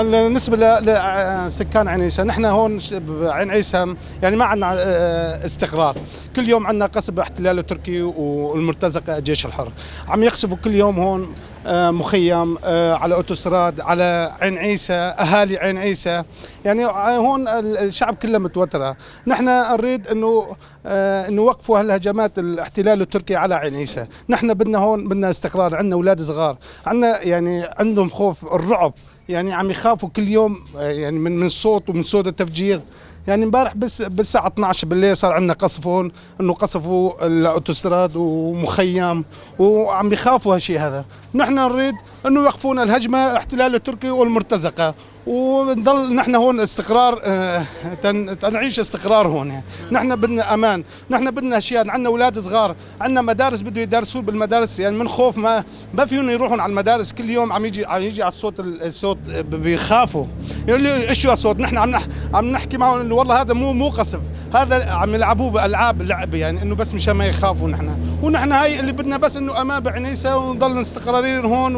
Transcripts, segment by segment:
بالنسبة لسكان عين عيسى، نحن هون بعين عيسى يعني ما عندنا استقرار. كل يوم عندنا قصف احتلال التركي والمرتزقه الجيش الحر عم يقصفوا كل يوم هون مخيم على اوتوستراد، على عين عيسى، اهالي عين عيسى. يعني هون الشعب كله متوترة. نحن نريد انه وقفوا هالهجمات الاحتلال التركي على عين عيسى. نحن بدنا هون بدنا استقرار، عندنا اولاد صغار، عندنا يعني عندهم خوف الرعب، يعني عم يخافوا كل يوم يعني من صوت ومن صوت التفجير. يعني امبارح بس بالساعة 12 بالليل صار عندنا قصف هون، انه قصفوا الاوتوستراد ومخيم وعم يخافوا هالشيء هذا. نحن نريد انه يوقفونا الهجمة احتلال التركي والمرتزقة، ونضل نحن هون استقرار، تنعيش استقرار هون. يعني نحن بدنا امان، نحن بدنا اشياء، عندنا اولاد صغار، عندنا مدارس بده يدرسوا بالمدارس، يعني من خوف ما فيهم يروحون على المدارس. كل يوم عم يجي على الصوت بيخافوا، يقول لي ايش الصوت. نحن عم نحكي معهم انه والله هذا مو قصف، هذا عم يلعبوه بالعاب لعب، يعني انه بس مشان ما يخافوا. نحن ونحن هاي اللي بدنا، بس انه امان بعين عيسى ونضل استقراريين هون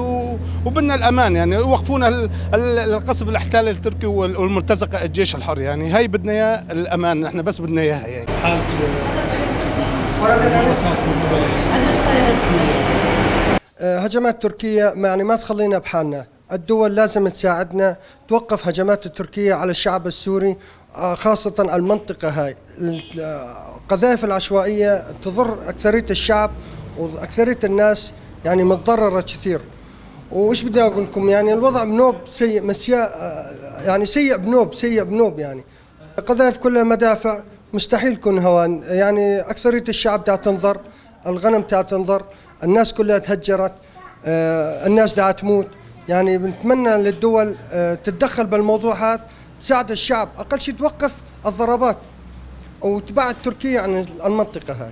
وبدنا الامان، يعني وقفونا القصف الاحتلال التركي والمرتزقه الجيش الحر. يعني هاي بدنا اياه الامان، نحن بس بدنا اياها يعني. هجمات تركيا يعني ما تخلينا بحالنا. الدول لازم تساعدنا توقف هجمات التركية على الشعب السوري، خاصة على المنطقة هاي. القذائف العشوائية تضر أكثرية الشعب وأكثرية الناس، يعني متضررة كثير. وإيش بدي أقول لكم، يعني الوضع بنوب سيء مسيا، يعني سيء بنوب، سيء بنوب. يعني قذائف كلها مدافع، مستحيل يكون هوان. يعني أكثرية الشعب دا تنظر، الغنم تا تنظر، الناس كلها تهجرت، الناس دا تموت. يعني بنتمنى للدول تتدخل بالموضوع هذا، تساعد الشعب، أقل شيء توقف الضربات وتبعد تركيا عن المنطقة هاي.